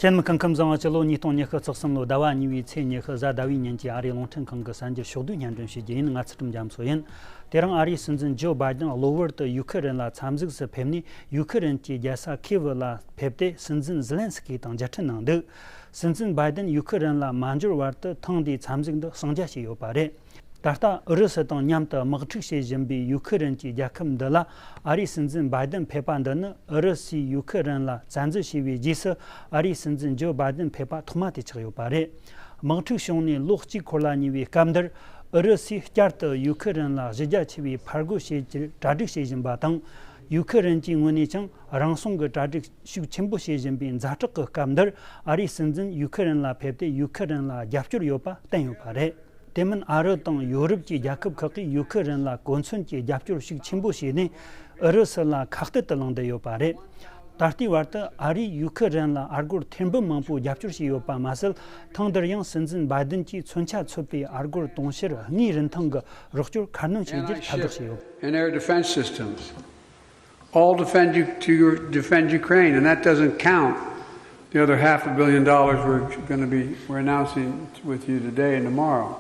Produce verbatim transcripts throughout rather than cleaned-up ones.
ཁྱེད་མི་ཁམས་ཁམས་བཟང་བ། སྤྱི་ལོ་ཉིས་སྟོང་ཉི་ཤུ་རྩ་གསུམ་ལོ་ཟླ་བ་གཉིས་པའི་ཚེས་ཉི་ཤུ་གཟའ་ཟླ་བའི་ཉིན་གྱི་ཨ་རིའི་རླུང་འཕྲིན་ཁང་གི་གསར་འགྱུར་ཕྱོགས་བསྡུས་སྙན་སྒྲོན་ཞུ་རྒྱུ་ཡིན། ང་ཚུལ་ཁྲིམས་རྒྱ་མཚོ་ཡིན། དེ་རིང་ཨ་རིའི་སྲིད་འཛིན་ཇོ་བྷའི་ཌེན་གློ་བུར་དུ་ཡུ་ཁི་རན་ལ་འཚམས་གཟིགས་སུ་ཕེབས་ནས། ཡུ་ཁི་རན་གྱི་རྒྱལ་ས་ཁིའེ་ཝི་ལ་ཕེབས་ཏེ། སྲིད་འཛིན་ཛི་ལན་སི་ཀི་དང་མཇལ་འཕྲད་གནང་འདུག་སྲིད་འཛིན་བྷའི་ཌེན་ཡུ་ཁི་རན་ལ་མ་འབྱོར་བར་དུ་ཐེངས་འདིའི་འཚམས་གཟིགས་འདི་གསང་རྒྱ་བྱས་ཡོད་པ་རེད། ད་ལྟ་ཨུ་རུ་སུ་དང་མཉམ་དུ་དམག་འཁྲུག་བྱེད་བཞིན་པའི་ཡུ་ཁི་རན་གྱི་རྒྱལ་ཁབ་འདི་ལ། ཨ་རིའི་སྲིད་འཛིན་བྷའི་ཌེན་ཕེབས་པ་འདི་ནི། ཨུ་རུ་སུས་ཡུ་ཁི་རན་ལ་བཙན་འཛུལ་བྱས་པའི་རྗེས་སུ། ཨ་རིའི་སྲིད་འཛིན་ཇོ་བྷའི་ཌེན་ཕེབས་པ་ཐོག་མ་དེ་ཆགས་ཡོད་པ་རེད། དམག་འཁྲུག་བྱུང་ནས་ལོ་གཅིག་འཁོར་ལ་ཉེ་བའི་སྐབས་འདིར། ཨུ་རུ་སུས་བསྐྱར་དུ་ཡུ་ཁི་རན་ལ་གཞི་རྒྱ་ཆེ་བའི་ཕར་རྒོལ་བྱེད་རྒྱུར་གྲ་སྒྲིག་བྱེད་བཞིན་པ་དང་། ཡུ་ཁི་རན་གྱི་ངོས་ནས་ཀྱང་རང་སྲུང་གི་གྲ་སྒྲིག་ཤུགས་ཆེན་པོ་བྱེད་བཞིན་པའི་ཛ་དྲག་གི་སྐབས་འདིར། ཨ་རིའི་སྲིད་འཛིན་ཡུ་ཁི་རན་ལ་ཕེབས་ཏེ། ཡུ་ཁི་རན་ལ་རྒྱབ་སྐྱོར་ཡོད་པ་བསྟན་ཡོད་པ་རེད། དེ་མིན། ཨ་རི་དང་ཡོ་རོབ་ཀྱི་རྒྱལ་ཁབ་ཁག་གིས་ཡུ་ཁི་རན་ལ་གོ་མཚོན་གྱི་རྒྱབ་སྐྱོར་ཤུགས་ཆེན་པོ་བྱས་ནས། ཨུ་རུ་སུ་ལ་ཁ་གཏད་དུ་ལངས་བསྡད་ཡོད་པ་རེད། ད་ལྟའི་བར་དུ་ཨ་རིས་ཡུ་ཁི་རན་ལ་ཨ་སྒོར་ཐེར་འབུམ་མང་པོ་རྒྱབ་སྐྱོར་བྱས་ཡོད་པ་མ་ཟད། ཐེངས་འདིར་ཡང་སྲིད་འཛིན་བྷའི་ཌེན་གྱིས་མཚོན་ཆ་ཚུད་པའི་ཨ་སྒོར་དུང་ཕྱུར་ལྔའི་རིན་ཐང་གི་རོགས་སྐྱོར་ཁ་སྣོན་བྱེད་རྒྱུར་ཁ་རྒོག་བྱས་ཡོད། In air defense systems. All defend you to your, defend Ukraine, and that doesn't count the other half a billion dollars we're gonna be, we're announcing with you today and tomorrow.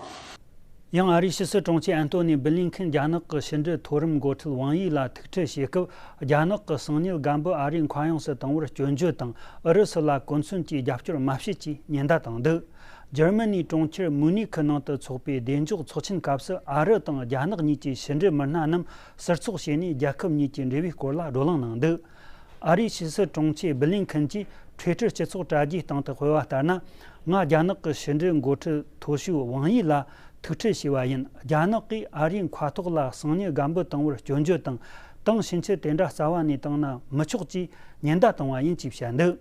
ཡང་ཨ་རིའི་ཕྱི་སྲིད་དྲུང་ཆེ་ཨན་ཏོ་ནི་བྷི་ལིན་ཁིན་རྒྱ་ནག་གི་ཕྱི་འབྲེལ་མཐོ་རིམ་འགོ་ཁྲིད་ཝང་ཡི་ལ་ཐུག་འཕྲད་བྱེད་སྐབས། རྒྱ་ནག་གི་གསང་ཉུལ་རྒན་པོ་ཨ་རིའི་མཁའ་དབྱིངས་སུ་བཏང་བར་སྐྱོན་བརྗོད་དང་། ཨུ་རུ་སུ་ལ་གོ་མཚོན་གྱི་རྒྱབ་སྐྱོར་མ་བྱེད་ཅེས་ཉེན་བརྡ་བཏང་འདུག་འཇར་མ་ནིའི་གྲོང་ཁྱེར་མུ་ནིག་གི་ནང་དུ་འཚོགས་པའི་བདེ་འཇགས་ཚོགས་ཆེན་སྐབས་སུ། ཨ་རི་དང་རྒྱ་ནག་གཉིས་ཀྱི་ཕྱི་འབྲེལ་མི་སྣ་རྣམས་ཟུར་ཚོགས་བྱས་ནས། རྒྱལ་ཁབ་གཉིས་ཀྱི་འབྲེལ་བའི་སྐོར་ལ་བགྲོ་གླེང་གནང་འདུག་ཨ་རིའི་ཕྱི་སྲིད་དྲུང་ཆེ་བྷི་ལིན་ཁིན་གྱིས་Twitter་སྤྱི་ཚོགས་དྲ་རྒྱའི་སྟེང་དུ་སྤེལ་བ་ལྟར་ན། ང་རྒྱ་ནག་གི་ཕྱི་འབྲེལ་འགོ་ཁྲིད་མཐོ་ཤོས་ཝང་ཡི་ལ་ཐུག་འཕྲད་བྱས་པ་ཡིན། རྒྱ་ནག་གིས་ཨ་རིའི་མཁའ་ཐོག་ལ་གསང་ཉུལ་རྒན་པོ་བཏང་བར་སྐྱོན་བརྗོད་དང་། དེང་ཕྱིན་ཆད་དེ་འདྲ་རྩ་བ་ནས་བཏང་ན་མི་ཆོག་ཅེས་ཉེན་བརྡ་བཏང་བ་ཡིན་ཅེས་བཤད་འདུག་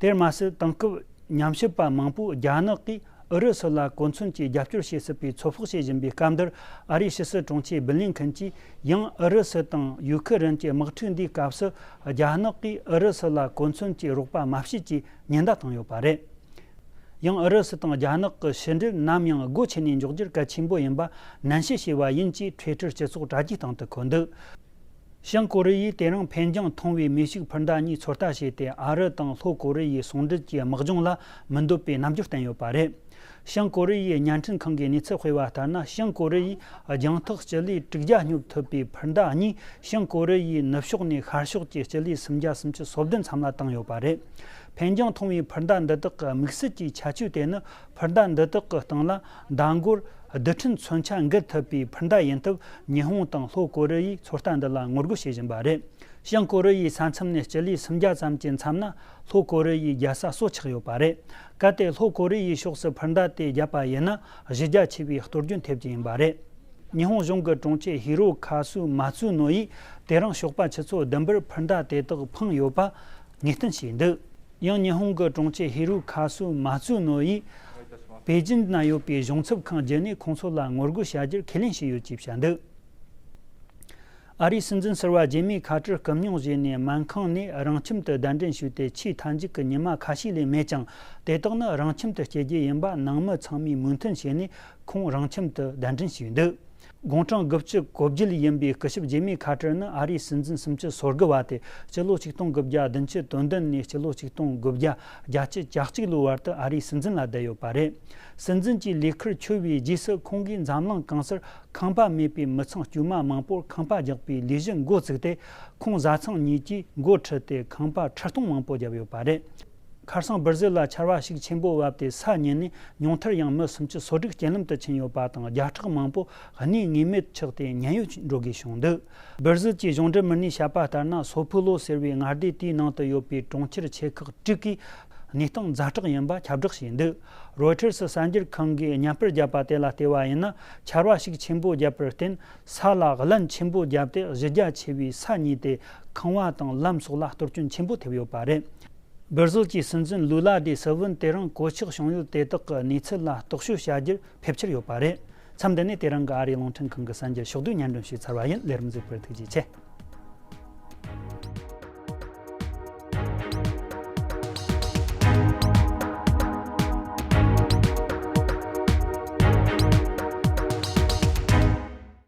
དེར་མ་ཟད། དེང་སྐབས་ཉམས་ཞིབ་པ་མང་པོས་རྒྱ་ནག་གིས་ཨུ་རུ་སུ་ལ་གོ་མཚོན་གྱི་རྒྱབ་སྐྱོར་བྱེད་སྲིད་པའི་ཚོད་དཔག་བྱེད་བཞིན་པའི་སྐབས་འདིར། ཨ་རིའི་ཕྱི་སྲིད་དྲུང་ཆེ་བྷི་ལིན་ཁིན་གྱིས་ཡང་ཨུ་རུ་སུ་དང་ཡུ་ཁི་རན་གྱི་དམག་འཁྲུག་འདིའི་སྐབས་སུ། རྒྱ་ནག་གིས་ཨུ་རུ་སུ་ལ་གོ་མཚོན་གྱི་རོགས་པ་མ་བྱེད་ཅེས་ཉེན་བརྡ་བཏང་ཡོད་པ་རེད། ཡང་ཨུ་རུ་སུ་དང་རྒྱ་ནག་གི་ཕྱི་འབྲེལ་ནམ་ཡང་སྒོ་ཕྱེ་ནས་འཇོག་རྒྱུར་གལ་ཆེན་པོ་ཡིན་པ་ནན་བཤད་བྱས་པ་ཡིན་ཅེས་Twitter སྤྱི་ཚོགས་དྲ་རྒྱའི་སྟེང་དུ་འཁོད་འདུག་བྱང་ཀོ་རི་ཡས་དེ་རིང་འཕེན་རྒྱང་ཐུང་བའི་མེ་ཤུགས་འཕུར་མདའ་གཉིས་ཚོད་ལྟ་བྱས་ཏེ། ཨ་རི་དང་ལྷོ་ཀོ་རི་ཡའི་ཟུང་འབྲེལ་གྱི་དམག་སྦྱོང་ལ་མི་འདོད་པའི་རྣམ་འགྱུར་བསྟན་ཡོད་པ་རེད། བྱང་ཀོ་རི་ཡའི་བརྙན་འཕྲིན་ཁང་གི་གནས་ཚུལ་སྤེལ་བ་ལྟར་ན། བྱང་ཀོ་རི་ཡས་རྒྱང་ཐག་སྤྱི་ལེ་དྲུག་བརྒྱ་སྙོབ་ཐུབ་པའི་འཕུར་མདའ་གཉིས་བྱང་ཀོ་རི་ཡའི་ནུབ་ཕྱོགས་ནས་ཤར་ཕྱོགས་ཀྱི་སྤྱི་ལེ་སུམ་བརྒྱ་སུམ་ཅུ་སོ་བདུན་མཚམས་ལ་བཏང་ཡོད་པ་རེད། འཕེན་རྒྱང་ཐུང་བའི་འཕུར་མདའ་འདི་དག་གི་དམིགས་བསལ་གྱི་ཁྱད་ཆོས་དེ་ནི། འཕུར་མདའ་འདི་དག་གི་སྟེང་ལ་ཟླ་མགོར་རྡུལ་ཕྲན་མཚོན་ཆ་འགུལ་ཐུབ་པའི་འཕུར་མདའ་ཡིན་སྟབས། ཉི་ཧོང་དང་ལྷོ་ཀོ་རི་ཡས་ཚོད་ལྟ་འདི་ལ་ངོ་རྒོལ་བྱེད་བཞིན་པ་རེད། བྱང་ཀོ་རི་ཡའི་ས་མཚམས་ནས་སྤྱི་ལེ་སུམ་བརྒྱ་ཙམ་གྱི་མཚམས་ན། ལྷོ་ཀོ་རི་ཡའི་རྒྱལ་ས་སོ་ཆགས་ཡོད་པ་རེད། གལ་ཏེ་ལྷོ་ཀོ་རི་ཡའི་ཕྱོགས་སུ་འཕུར་མདའ་དེ་བརྒྱབ་པ་ཡིན་ན། གཞི་རྒྱ་ཆེ་བའི་གཏོར་སྐྱོན་ཐེབས་ཀྱི་ཡིན་པ་རེད། ཉི་ཧོང་གཞུང་གི་དྲུང་ཆེ་ཧི་རོ་ཁ་སུ་མ་ཙུ་ནོ་ཡིས་དེ་རིང་ཞོགས་པ་ཆུ་ཚོད་བདུན་པར་འཕུར་མདའ་དེ་དག་འཕངས་ཡོད་པ་ངེས་གཏན་བྱས་འདུག་ཡང་ཉི་ཧོང་གི་དྲུང་ཆེ་ཧི་རོ་ཁ་སུ་མ་ཙུ་ནོ་ཡིས་པེ་ཅིན་ན་ཡོད་པའི་གཞུང་ཚབ་ཁང་བརྒྱུད་ནས་ཁོང་ཚོ་ལ་ངོ་རྒོལ་བྱ་རྒྱུར་ཁས་ལེན་བྱས་ཡོད་ཅེས་བཤད་འདུག་ཨ་རིའི་སྲིད་འཛིན་ཟུར་པ་ཇེ་མི་ཁ་ཏར་སྐུ་སྙུང་བྱས་ནས་སྨན་ཁང་ནས་རང་ཁྱིམ་དུ་གདན་འདྲེན་ཞུས་ཏེ། ཆེས་མཐའ་མཇུག་གི་ཉི་མ་ཁ་ཤས་ལས་མེད་ཀྱང་། དེ་དག་ནི་རང་ཁྱིམ་དུ་སྐྱེལ་རྒྱུ་ཡིན་པ་ནང་མི་ཚང་མས་མོས་མཐུན་བྱས་ནས། ཁོང་རང་ཁྱིམ་དུ་གདན་འདྲེན་ཞུས་འདུག་དགུང་གྲངས་དགུ་བཅུ་གོ་བརྒྱད་ཡིན་པའི་སྐུ་ཞབས་ཇེ་མི་ཁ་ཏར་ནི་ཨ་རིའི་སྲིད་འཛིན་སུམ་ཅུ་སོ་དགུ་བ་སྟེ། སྤྱི་ལོ་ཆིག་སྟོང་དགུ་བརྒྱ་བདུན་ཅུ་དོན་བདུན་ནས་སྤྱི་ལོ་ཆིག་སྟོང་དགུ་བརྒྱ་བརྒྱད་ཅུ་གྱ་གཅིག་ལོའི་བར་དུ་ཨ་རིའི་སྲིད་འཛིན་ལ་བསྡད་ཡོད་པ་རེད། སྲིད་འཛིན་གྱི་ལས་ཁུར་འཁྱོལ་བའི་རྗེས་སུ། ཁོང་གིས་འཛམ་གླིང་གང་སར་ཁང་པ་མེད་པའི་མི་ཚང་དཀྱུས་མ་མང་པོར་ཁང་པ་རྒྱག་པའི་ལས་གཞི་འགོ་བཙུགས་ཏེ། ཁོང་བཟའ་ཚང་གཉིས་ཀྱིས་འགོ་ཁྲིད་དེ་ཁང་པ་ཁྲི་སྟོང་མང་པོ་བརྒྱབ་ཡོད་པ་རེད། ཁ་སང་སྦིར་ཟིལ་ལ་ཆར་པ་ཤུགས་ཆེན་པོ་བབས་ཏེ། ས་ཉིལ་ནས་ཉུང་མཐར་ཡང་མི་སུམ་ཅུ་སོ་དྲུག་རྐྱེན་ལམ་དུ་ཕྱིན་ཡོད་པ་དང་། བརྒྱ་ཕྲག་མང་པོ་གནས་ངེས་མེད་ཆགས་ཏེ་ཉེན་གཡོལ་འགྲོ་དགོས་བྱུང་འདུག་སྦིར་ཟིལ་གྱི་གཞུང་འབྲེལ་མི་སྣས་བཤད་པ་ལྟར་ན། སོ་ཕུ་ལོ་ཟེར་བའི་མངའ་སྡེ་དེའི་ནང་དུ་ཡོད་པའི་གྲོང་ཁྱེར་ཆེ་ཁག་དྲུག་གིས་གནས་སྟངས་ཛ་དྲག་ཡིན་པ་ཁྱབ་བསྒྲགས་བྱས་འདུག་རོའི་ཊར་སི་གསར་འགྱུར་ཁང་གིས་བརྙན་པར་བརྒྱབ་པ་དེ་ལ་བལྟས་པ་ཡིན་ན། ཆར་པ་ཤུགས་ཆེན་པོ་བརྒྱབ་པར་བརྟེན། ས་ལ་རླན་ཆེན་པོ་བརྒྱབ་སྟེ། གཞི་རྒྱ་ཆེ་བའི་ས་ཉིལ་ཏེ། ཁང་བ་དང་ལམ་སོགས་ལ་གཏོར་སྐྱོན་ཆེན་པོ་ཐེབས་ཡོད་པ་རེད། སྦིར་ཟིལ་གྱི་སྲིད་འཛིན་ལུ་ལ་ཌི་སི་ཝིལ་དེ་རིང་གོད་ཆག་བྱུང་ཡུལ་དེ་དག་གི་གནས་ཚུལ་ལ་རྟོག་དཔྱོད་བྱ་རྒྱུར་ཕེབས་འཆར་ཡོད་པ་རེད། མཚམས་འདི་ནས་དེ་རིང་གི་ཨ་རིའི་རླུང་འཕྲིན་ཁང་གི་གསར་འགྱུར་ཕྱོགས་བསྡུས་སྙན་སྒྲོན་ཞུས་ཚར་བ་ཡིན། ལས་རིམ་གཟིགས་པར་ཐུགས་རྗེ་ཆེ།